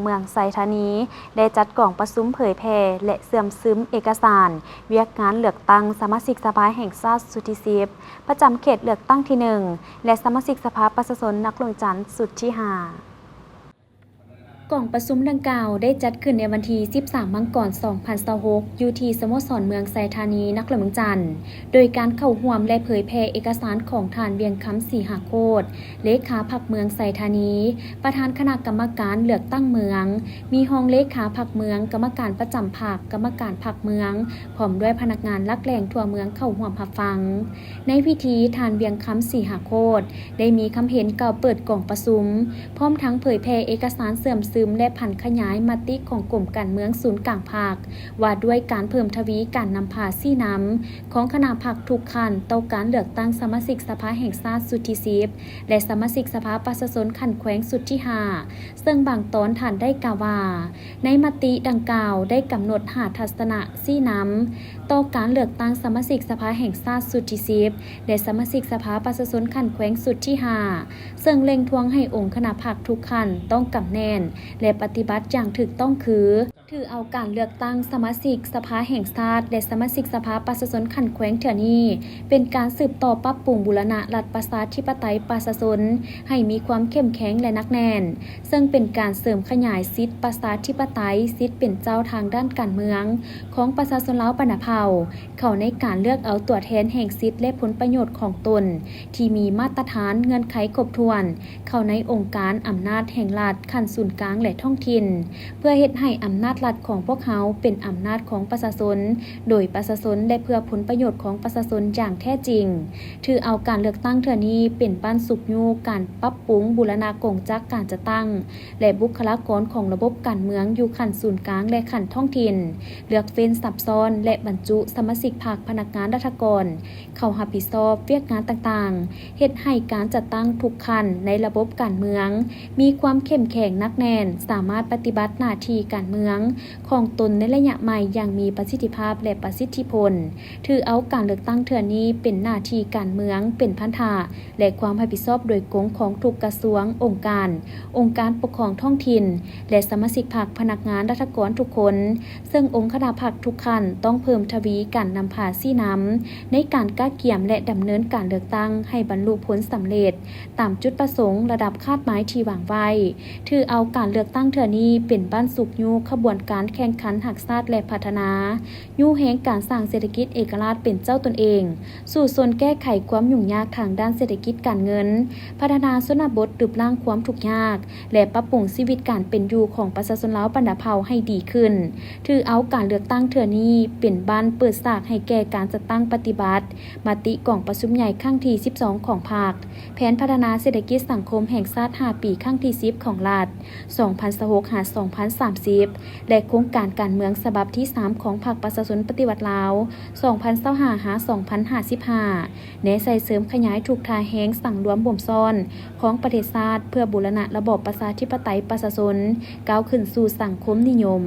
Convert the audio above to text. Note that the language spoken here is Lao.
ເມືອງໄຊທານີ ໄດ້ຈັດກອງປະຊຸມເຜີຍແຜ່ ແລະ ເຊື່ອມຊຶມເອກະສານວຽກງານເລືອກຕັ້ງສະມາຊິກສະພາແຫ່ງຊາດຊຸດທີສິບ ປະຈຳເຂດເລືອກຕັ້ງທີໜຶ່ງ ແລະ ສະມາຊິກສະພາປະຊາຊົນນະຄອນຫຼວງວຽງຈັນຊຸດທີຫ້າ. ກອງປະຊຸມດັ່ງກ່າວໄດ້ຈັດຂຶ້ນໃນວັນທີສິບສາມ ມັງກອນ ສອງພັນຊາວຫົກ ຢູ່ທີ່ສະໂມສອນເມືອງໄຊທານີ ນະຄອນຫຼວງວຽງຈັນ ໂດຍການເຂົ້າຮ່ວມ ແລະ ເຜີຍແຜ່ເອກະສານຂອງທ່ານ ວຽງຄຳ ສີຫາໂຄດ ເລຂາພັກເມືອງໄຊທານີ, ປະທານຄະນະກຳມະການເລືອກຕັ້ງເມືອງ, ມີຮອງເລຂາພັກເມືອງ, ກຳມະການປະຈຳພັກ, ກຳມະການພັກເມືອງ, ພ້ອມດ້ວຍພະນັກງານຫຼັກແຫຼ່ງທົ່ວເມືອງເຂົ້າຮ່ວມຮັບຟັງ. ໃນພິທີ, ທ່ານ ວຽງຄຳ ສີຫາໂຄດ ໄດ້ມີຄຳເຫັນກ່າວເປີດກອງປະຊຸມ, ພ້ອມທັງເຜີຍແຜ່ເອກະສານເຊື່ອມຊຶມ ແລະ ຜັນຂະຫຍາຍມະຕິຂອງກົມການເມືອງສູນກາງພັກ ວ່າດ້ວຍການເພີ່ມທະວີການນຳພາຊີ້ນຳຂອງຄະນະພັກທຸກຂັ້ນຕໍ່ການເລືອກຕັ້ງສະມາຊິກສະພາແຫ່ງຊາດຊຸດທີສິບ ແລະ ສະມາຊິກສະພາປະຊາຊົນຂັ້ນແຂວງຊຸດທີຫ້າ ເຊິ່ງບາງຕອນທ່ານໄດ້ກ່າວວ່າ ໃນມະຕິດັ່ງກ່າວໄດ້ກຳນົດຫ້າທັດສະນະຊີ້ນຳຕໍ່ການເລືອກຕັ້ງສະມາຊິກສະພາແຫ່ງຊາດຊຸດທີສິບ ແລະ ສະມາຊິກສະພາປະຊາຊົນຂັ້ນແຂວງຊຸດທີຫ້າ ເຊິ່ງເລັ່ງທວງໃຫ້ອົງຄະນະພັກທຸກຂັ້ນຕ້ອງກຳແໜ້ນ ແລະ ປະຕິບັດຢ່າງຖືກຕ້ອງຄື ຖືເອົາການເລືອກຕັ້ງສະມາຊິກສະພາແຫ່ງຊາດ ແລະ ສະມາຊິກສະພາປະຊາຊົນຂັ້ນແຂວງເທື່ອນີ້ ເປັນການສືບຕໍ່ປັບປຸງບູລະນະລັດປະຊາທິປະໄຕປະຊາຊົນໃຫ້ມີຄວາມເຂັ້ມແຂງ ແລະ ໜັກແໜ້ນ, ເຊິ່ງເປັນການເສີມຂະຫຍາຍສິດປະຊາທິປະໄຕ, ສິດເປັນເຈົ້າທາງດ້ານການເມືອງຂອງປະຊາຊົນລາວບັນດາເຜົ່າ ເຂົ້າໃນການເລືອກເອົາຕົວແທນແຫ່ງສິດ ແລະ ຜົນປະໂຫຍດຂອງຕົນ ທີ່ມີມາດຕະຖານເງື່ອນໄຂຄົບຖ້ວນ ເຂົ້າໃນອົງການອຳນາດແຫ່ງລັດຂັ້ນສູນກາງ ແລະ ທ້ອງຖິ່ນ, ເພື່ອເຮັດໃຫ້ອຳນາດລັດຂອງພວກເຮົາເປັນອຳນາດຂອງປະຊາຊົນ, ໂດຍປະຊາຊົນ ແລະ ເພື່ອຜົນປະໂຫຍດຂອງປະຊາຊົນຢ່າງແທ້ຈິງ. ຖືເອົາການເລືອກຕັ້ງເທື່ອນີ້ເປັນບັ້ນຊຸກຍູ້ການປັບປຸງບູລະນະກົງຈັກການຈັດຕັ້ງ ແລະ ບຸກຄະລາກອນຂອງລະບົບການເມືອງຢູ່ຂັ້ນສູນກາງ ແລະ ຂັ້ນທ້ອງຖິ່ນ, ເລືອກເຟ້ນ, ສັບຊ້ອນ ແລະ ບັນຈຸສະມາຊິກພັກ, ພະນັກງານລັດຖະກອນ ເຂົ້າຮັບຜິດຊອບວຽກງານຕ່າງໆ, ເຮັດໃຫ້ການຈັດຕັ້ງທຸກຂັ້ນໃນລະບົບການເມືອງມີຄວາມເຂັ້ມແຂງໜັກແໜ້ນ, ສາມາດປະຕິບັດໜ້າທີ່ການເມືອງຂອງຕົນໃນໄລຍະໃໝ່ຢ່າງມີປະສິດທິພາບ ແລະ ປະສິດທິຜົນ. ຖືເອົາການເລືອກຕັ້ງເທື່ອນີ້ເປັນໜ້າທີ່ການເມືອງເປັນພັນທະ ແລະ ຄວາມຮັບຜິດຊອບໂດຍກົງຂອງທຸກກະຊວງ, ອົງການ, ອົງການປົກຄອງທ້ອງຖິ່ນ ແລະ ສະມາຊິກພັກ, ພະນັກງານລັດຖະກອນທຸກຄົນ, ເຊິ່ງອົງຄະນະພັກທຸກຂັ້ນຕ້ອງເພີ່ມທະວີການນຳພາຊີ້ນຳໃນການກະກຽມ ແລະ ດຳເນີນການເລືອກຕັ້ງໃຫ້ບັນລຸຜົນສຳເລັດຕາມຈຸດປະສົງລະດັບຄາດໝາຍທີ່ວາງໄວ້. ຖືເອົາການເລືອກຕັ້ງເທື່ອນີ້ເປັນບັ້ນຊຸກຍູ້ຂະບວນການແຂ່ງຂັນຮັກຊາດ ແລະ ພັດທະນາ, ຍູ້ແຮງການສ້າງເສດຖະກິດເອກະລາດເປັນເຈົ້າຕົນເອງ, ສູ້ຊົນແກ້ໄຂຄວາມຫຍຸ້ງຍາກທາງດ້ານເສດຖະກິດການເງິນ, ພັດທະນາຊົນນະບົດ, ລຶບລ້າງຄວາມທຸກຍາກ ແລະ ປັບປຸງຊີວິດການເປັນຢູ່ຂອງປະຊາຊົນລາວບັນດາເຜົ່າໃຫ້ດີຂຶ້ນ. ຖືເອົາການເລືອກຕັ້ງເທື່ອນີ້ເປັນບັ້ນເປີດສາກໃຫ້ແກ່ການຈັດຕັ້ງປະຕິບັດມະຕິກອງປະຊຸມໃຫຍ່ຄັ້ງທີສິບສອງຂອງພັກ, ແຜນພັດທະນາເສດຖະກິດສັງຄົມແຫ່ງຊາດຫ້າປີຄັ້ງທີສິບຂອງລັດ ສອງພັນຊາວຫົກ ຫາ ສອງພັນສາມສິບ ແລະ ໂຄງການການເມືອງສະບັບທີສາມຂອງພັກປະຊາຊົນປະຕິວັດລາວ ສອງພັນຊາວຫ້າ ຫາ ສອງພັນຫ້າສິບຫ້າ ແນໃສ່ເສີມຂະຫຍາຍທຸກທ່າແຮງສັງລວມບົ່ມຊ້ອນຂອງປະເທດຊາດ ເພື່ອບູລະນະລະບອບປະຊາທິປະໄຕປະຊາຊົນກ້າວຂຶ້ນສູ່ສັງຄົມນິຍົມ.